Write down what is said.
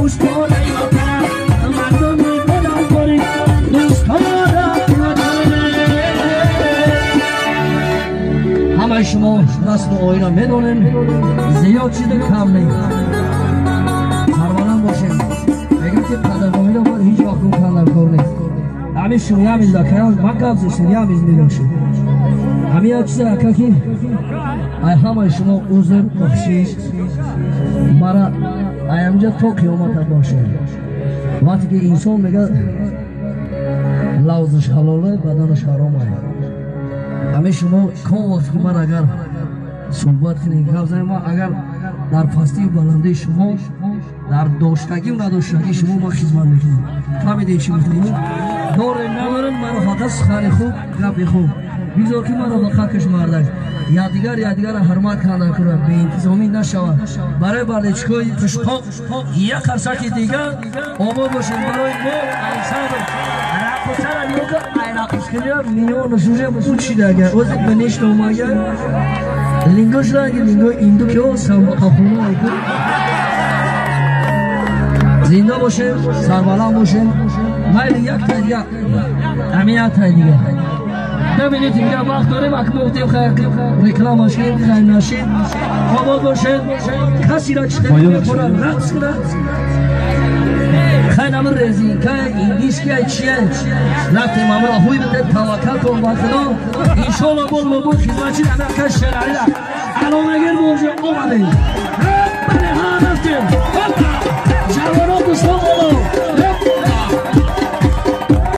Пуштонаи ватанам, мардуми баландбори дӯстона. Ҳамаи шумо расму оина медонем, зиёд чизе кам нест. Сарбаланд бошем. Мегӯям, ки қадрдониро бояд ҳеҷ вақт гум кардан кор нест. Ҳамин шуямиз акаям ман гап застем, ямиз мебошем. Ҳамин як чизе, ака, ки ай ҳамаи шумо узр, бахшиш, мара аямҷа то қиёмата бошем. Вақте ки инсон мегӯяд, лавзаш ҳалоле, баданаш ҳаромае. Ҳамин шумо ком вақте ки ман агар суҳбат кунем, гап занем, ман агар дар пастию баландии шумо, дар доштагию надоштагии шумо ман хизмат мекунам. Фаҳмидед, чӣ гуфтам? Дорем, надорем, маро фақат сухани хуб, гапи хуб бигзор, ки маро ба хакаш мардак якдигар якдигарро ҳурмат карда кунад, беинтизомӣ нашавад. Барои бардечкои қишқоқ як қарсаки дигар. Обод бошед. Барои мо ансамбл рақосара нигоҳ, ай рақскунира миёнаш уже учида, агар ози ба нешномага лингош ранги лингои инду ки самбақахона. Зинда бошем, сарбаланд бошем. Майли, як тай дига, ҳамин як тай дига, 2 минути дига вақт дорем. Ак гуфтем, рекламаш кунем, хайр нашид. Обод бошед. Касира чиқора рақс кунад, хай намир резинка индийский чия рафтем, амро ҳуй биде. Таваккал кун ба Худо, иншоалло. Бол бо хизматчи анака Шералила аломагир боже омадем. Бале, ҳа, рафтем. Ҷавонон, дӯстон, оло.